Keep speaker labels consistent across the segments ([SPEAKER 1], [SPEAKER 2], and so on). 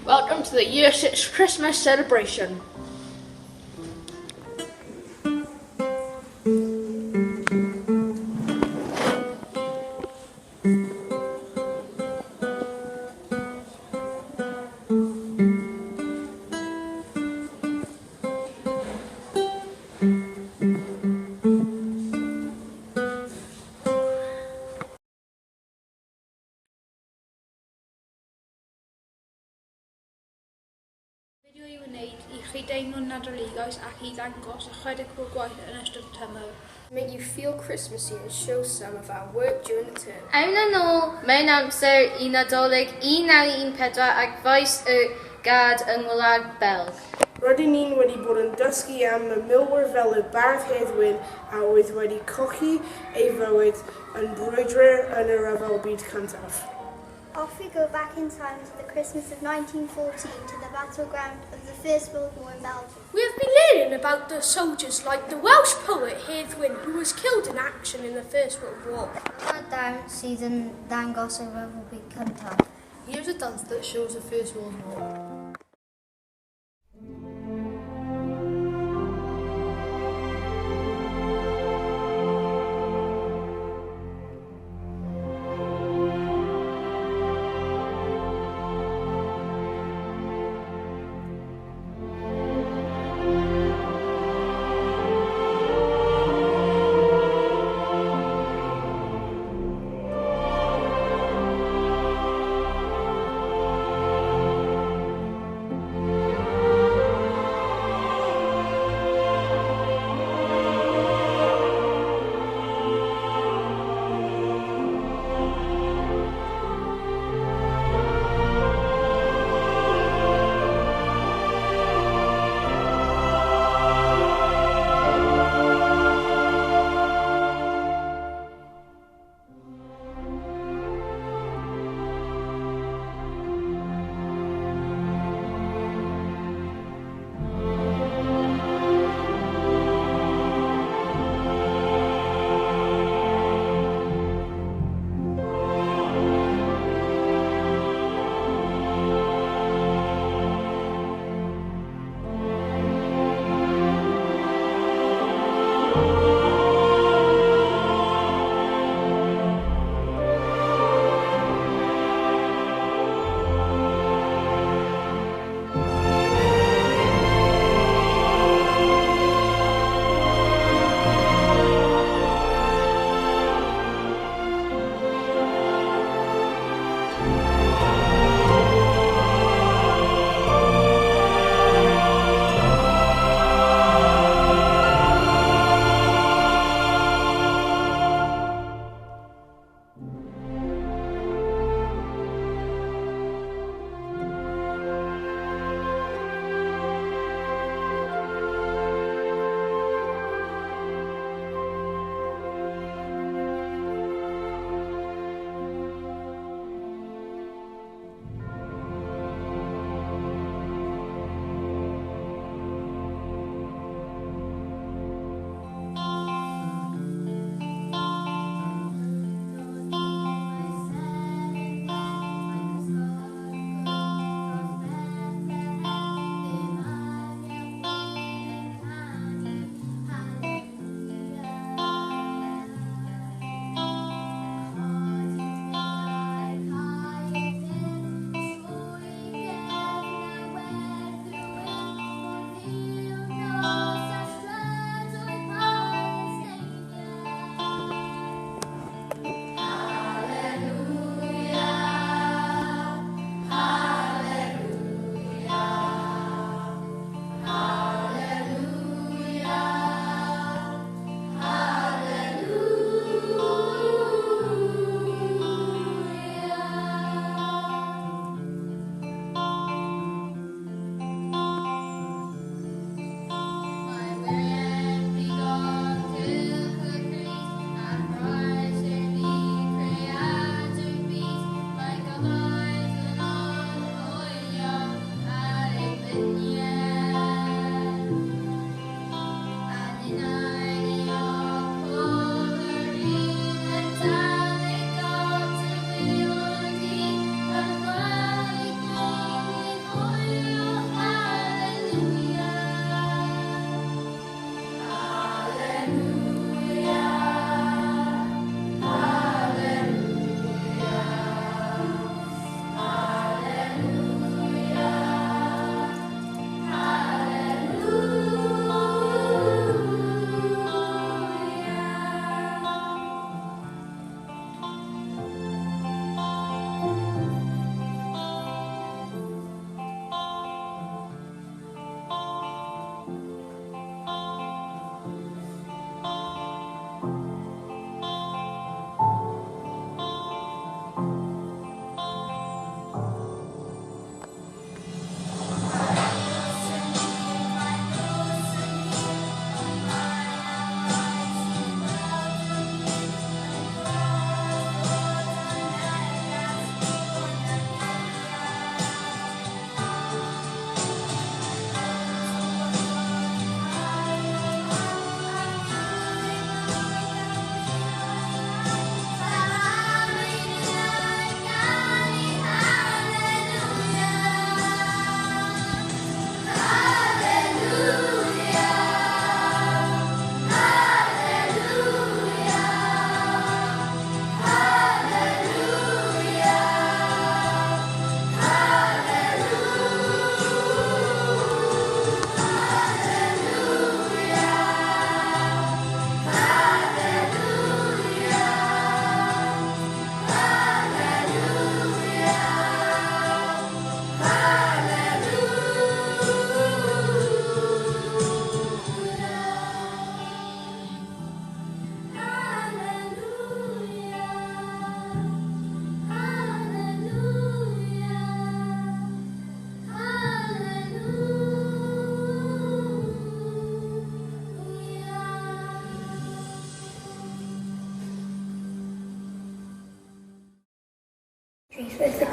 [SPEAKER 1] Welcome to the Year 6 Christmas celebration.
[SPEAKER 2] Fideo i'w wneud i chi deimlo'n Nadoligaidd ac i ddangos ychydig o'r gwaith yn ystod y tymor.
[SPEAKER 3] Make you feel Christmassy and show some of our work during the term.
[SPEAKER 4] Awn yn ôl mewn amser i Nadolig 1914 ac faes y gad yng Ngwlad Belg.
[SPEAKER 5] Rydyn ni'n wedi bod yn dysgu am y milwyr fel y bardd Hedd Wyn a oedd wedi colli ei fywyd yn brwydro yn y Rhyfel Byd Cyntaf.
[SPEAKER 6] Off we go back in time to the Christmas of 1914 to the battleground of the First World War in Belgium.
[SPEAKER 7] We have been learning about the soldiers like the Welsh poet Hedd Wyn, who was killed in action in the First World War.
[SPEAKER 6] Dyma darn sydd yn dangos y Rhyfel Byd Cyntaf.
[SPEAKER 8] Here's a dance that shows the First World War.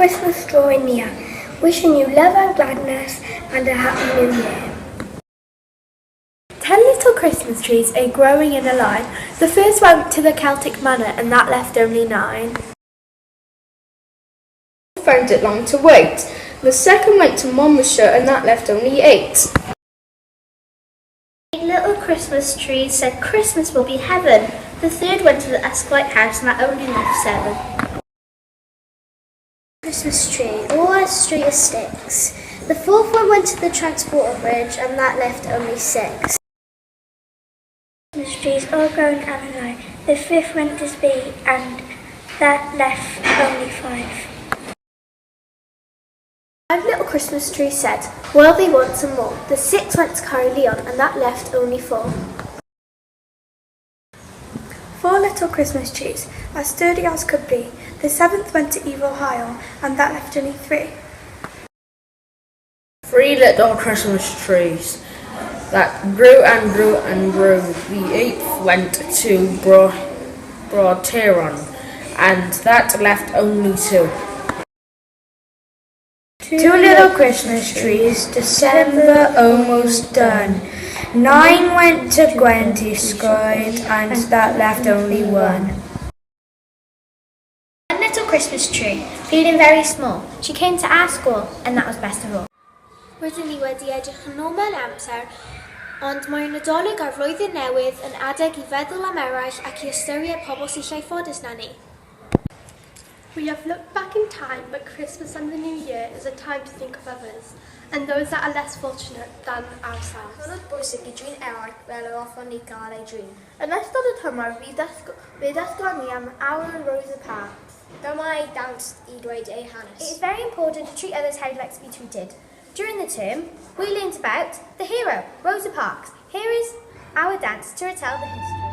[SPEAKER 9] Christmas drawing near, wishing you love and gladness and a happy new year.
[SPEAKER 10] 10 little Christmas trees are growing in a line. The first went to the Celtic Manor and that left only 9.
[SPEAKER 3] Found it long to wait. The second went to Monmouthshire and that left only 8.
[SPEAKER 6] 8 little Christmas trees said Christmas will be heaven. The third went to the Usk Lighthouse and that only left 7.
[SPEAKER 9] Christmas tree, all as straight as sticks. The fourth one went to the transporter bridge and that left only 6. Christmas trees all grown and alive. The fifth went to Spee and that left only 5.
[SPEAKER 10] 5 little Christmas trees said, well, they want some more. The sixth went to Caerleon and that left only 4.
[SPEAKER 11] 4 little Christmas trees, as sturdy as could be. The seventh went to Efail Haearn and that left only 3.
[SPEAKER 1] 3 little Christmas trees that grew and grew and grew. The eighth went to Bro Taeron and that left only 2.
[SPEAKER 9] 2 little Christmas trees, December almost done. 9 went to Gwent Iscoed and that left only 1.
[SPEAKER 6] 1 little Christmas tree, feeling very small. She came to our school and that was best of all.
[SPEAKER 10] Rydyn ni wedi edrych yn ôl mewn amser, ond mae'r Nadolig a'r Flwyddyn Newydd yn adeg i feddwl am eraill ac i ystyried pobl sy'n llai ffodus na ni.
[SPEAKER 7] We have looked back in time, but Christmas and the New Year is a time to think of others and those that are less fortunate than ourselves.
[SPEAKER 8] Cyfnod bwysig i drin eraill fel yr hoffwn ni gael ei drin.
[SPEAKER 12] Yn ystod y tymor, fe ddysgon ni am awr Rosa Parks.
[SPEAKER 8] Dyma ei dawns i dweud ei hanes.
[SPEAKER 6] It is very important to treat others how you'd like to be treated. During the term, we learned about the hero, Rosa Parks. Here is our dance to retell the history.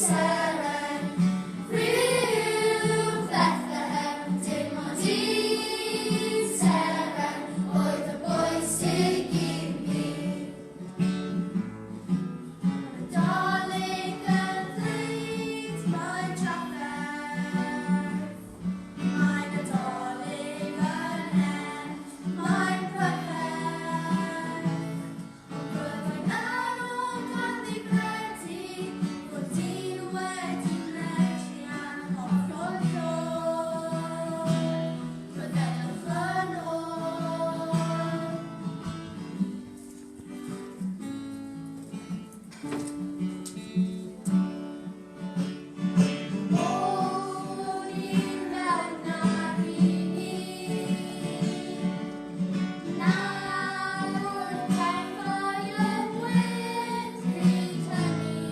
[SPEAKER 13] seren, rhyw Bethlehem, dim ond un seren oedd yn bwysig i mi. Nadolig yn ddrud, mae'n trafferth. Mae Nadolig yn hen, mae'n brydferth. Ond byddai'n anodd ganddi gredu fod dyn wedi medru anghofio'r ddôl. Rhyfeddwch yn ôl. O'n i'n mewn nag i ni, nawr pethau yn wyrdd bryd hynny.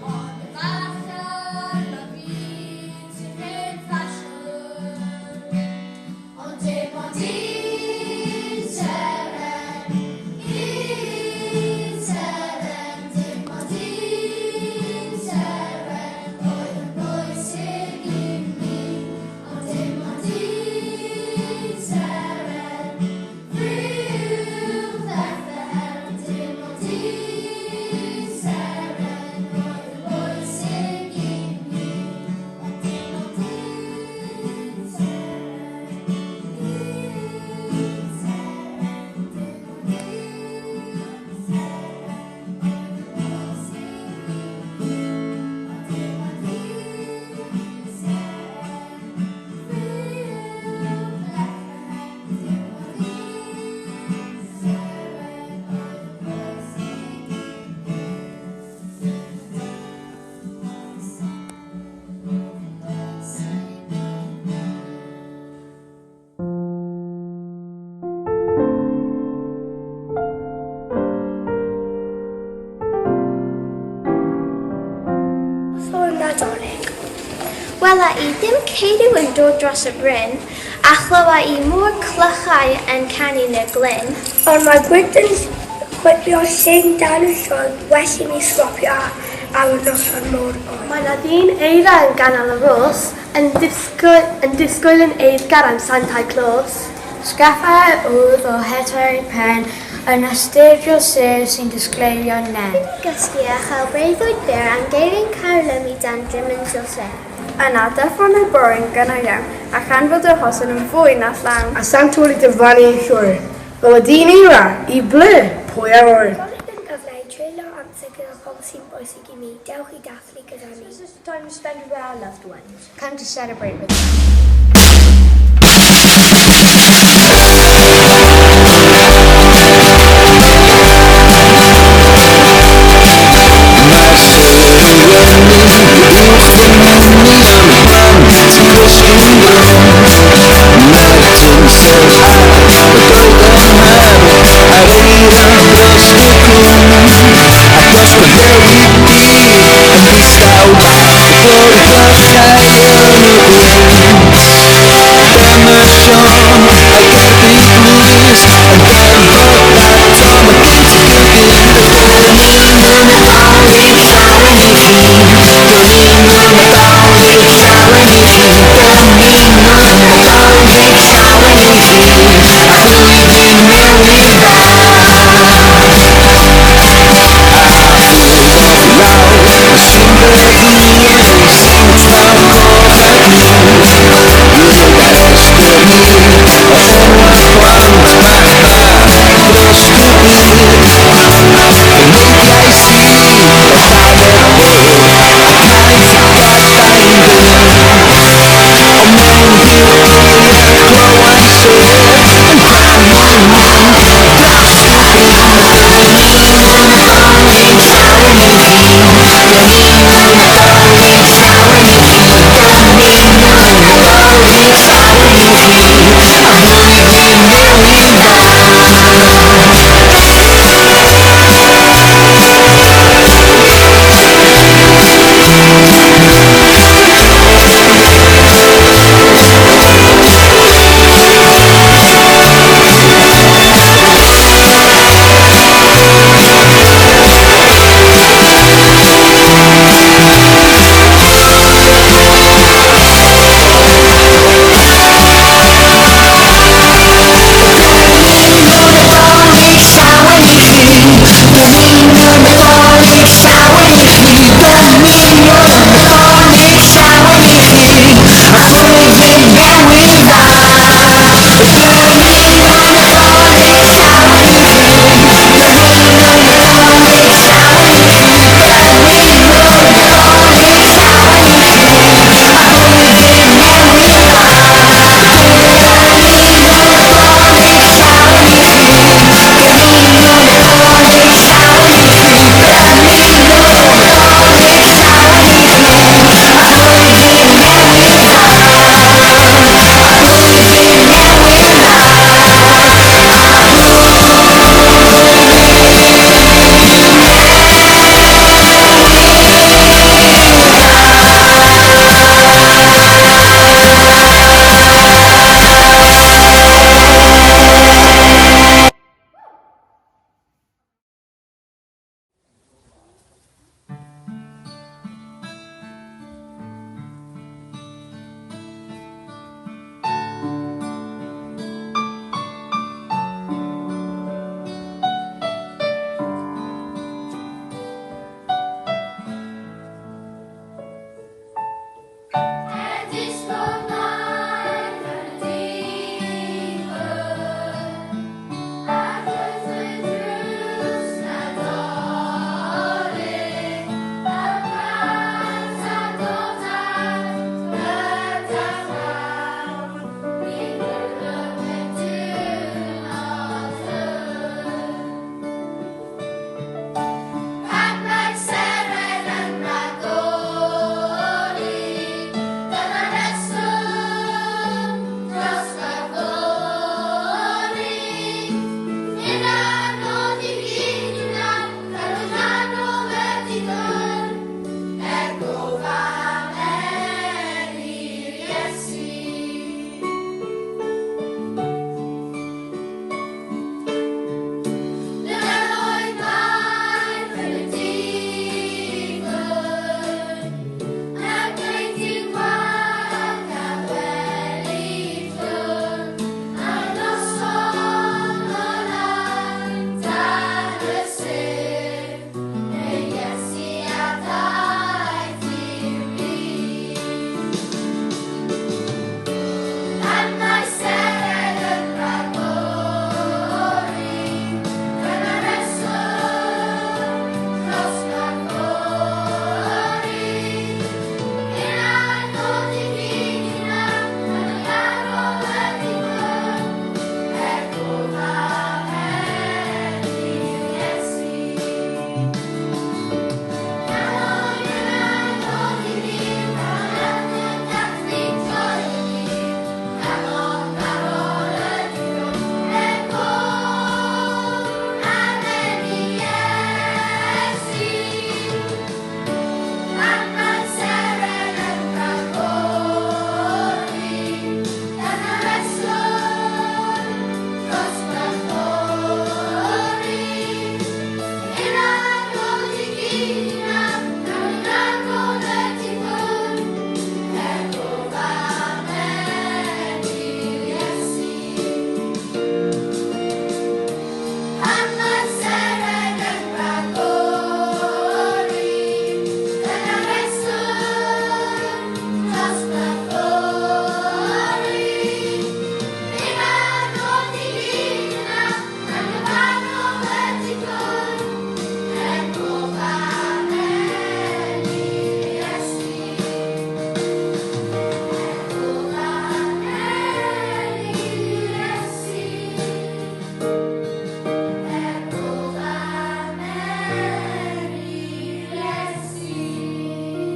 [SPEAKER 13] Ond efallai ma' byd sy'n hen ffasiwn, ond dim ond un seren, un seren, dim ond un seren oedd yn bwysig i mi. Ond dim ond un seren, rhyw Bethlehem, dim ond un seren oedd yn bwysig i mi. Ond dim ond un seren, un seren, dim ond un seren oedd yn bwysig i mi. Ond dim ond un seren, rhyw Bethlehem, dim ond un seren oedd yn bwysig i mi. Bwysig i mi.
[SPEAKER 11] Noson Nadolig.
[SPEAKER 8] Wela i ddim ceirw yn dod dros y bryn, a chlywa i môr clychau yn canu yn y glyn.
[SPEAKER 11] Ond mae gwynt yn chwipio llun dan y llon, well i mi swapio ar y noson mor oer.
[SPEAKER 7] Mae 'na ddyn eira yn ganol y rhos, yn disgwyl yn eiddgar am Santa Claus.
[SPEAKER 9] Sgaffau oedd o het ar ei pen yn astudio sêr sy'n disgleirio'n nen.
[SPEAKER 8] Gysgu a chael breuddwyd byr am geiriau'n carlymu dan drimyn sylse.
[SPEAKER 3] Yna, deffro'n y bore'n gynnar iawn, a chanfod yr hosan yn fwy na llawn.
[SPEAKER 5] A Santa wedi diflannu yn llwyr, fel y dyn eira, i ble, pwy a ŵyr?
[SPEAKER 11] Nadolig yn gyfle i treulio amser gyda pobl sy'n bwysig i mi. Dewch i dathlu gyda ni.
[SPEAKER 6] This is the time to spend with our loved ones.
[SPEAKER 9] Come to celebrate with us.
[SPEAKER 14] Mae'r sêr yn gwenu uwch fy mhen i a phlant yn cysgu'n drwm. Mae'r tinsel ar y goeden hardd a'r eira dros y cwm. A dros y rhewi dydd yn ddistaw, y clyw'r clychau yn y gwynt.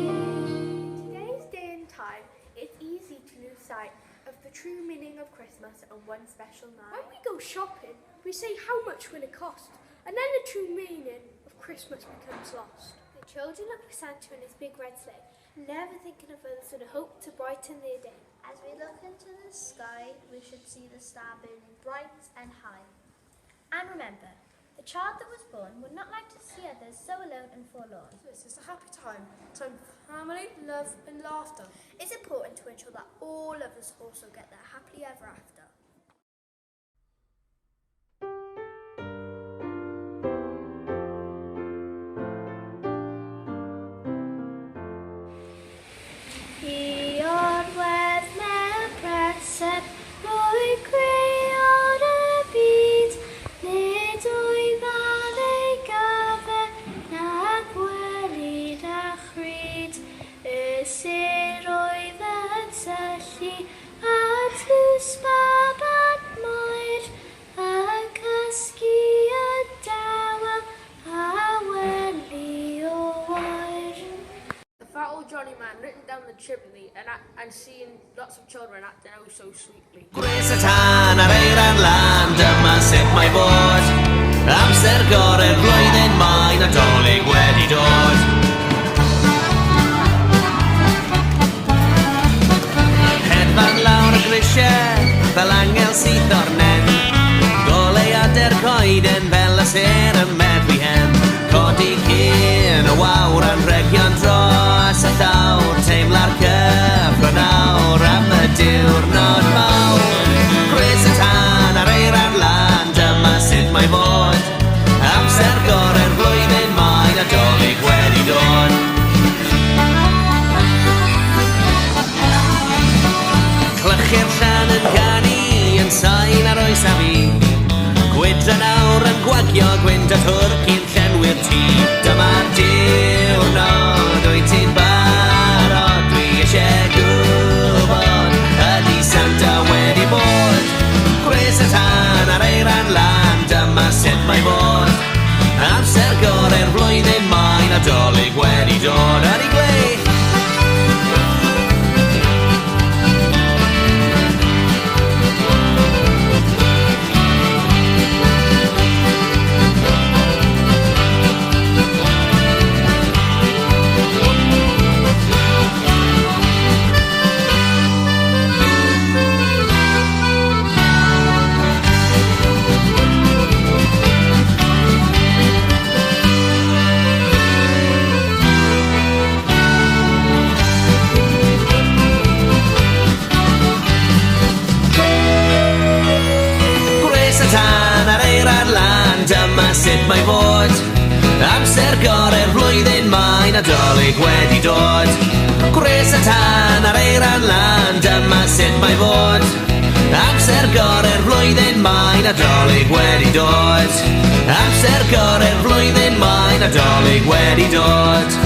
[SPEAKER 12] Today's day and time, it's easy to lose sight of the true meaning of Christmas on one special night.
[SPEAKER 7] When we go shopping, we say how much will it cost, and then the true meaning of Christmas becomes lost.
[SPEAKER 10] The children look for Santa in his big red sleigh, never thinking of others with a hope to brighten their day.
[SPEAKER 12] As we look into the sky, we should see the star burning bright and high.
[SPEAKER 6] And remember, the child that was born would not like to see others so alone and forlorn.
[SPEAKER 15] This is a happy time, time for family, love and laughter.
[SPEAKER 12] It's important to ensure that all of us also get there happily ever after.
[SPEAKER 8] I orwedd mewn preseb, rwy creodd y byd, nid oedd ar ei gyfer na gwelid a chryd. Y sêr oedd yn syllu ar tlws baban Mair, yn cysgu yn dawel a wely o wair.
[SPEAKER 1] The fat old Johnny man written down the chimney and, and seeing lots of children acting oh so sweetly.
[SPEAKER 14] Gwres y tân ar eira'n lan, dyma sut mae fod. Amser gorau'r flwyddyn, mae Nadolig wedi dod. Hedfan lawr y grisiau, fel angel syth o'r nen. Goleuadau'r coeden fel y sêr yn meddwi hen. Codi cyn y wawr anrhegion dros y llawr. Teimla'r cyffro nawr am y diwrnod mawr. Gwres y tân ar eira'r lan, dyma sut mae fod. Amser gorau'r flwyddyn, mae Nadolig wedi dod. Clychu'r llan yn canu yn sain ar oes a fi. Gwydra nawr yn gwagio gwynt a twrci'n llenwi'r tŷ. Dyma'r diwrnod, wyt ti'n barod? Dwi eisiau gwybod, ydy Santa wedi bod? Gwres y tân ar eira'n lan, dyma sut mae fod. Amser gorau'r flwyddyn, mae Nadolig wedi dod. Ydy glei! Gwres y tân ar eira'r lan, dyma sut mae fod. Amser gorau'r flwyddyn, mae Nadolig wedi dod. Gwres y tân ar eira'r lan, dyma sut mae fod. Amser gorau'r flwyddyn, mae Nadolig wedi dod. Amser gorau'r flwyddyn, mae Nadolig wedi dod.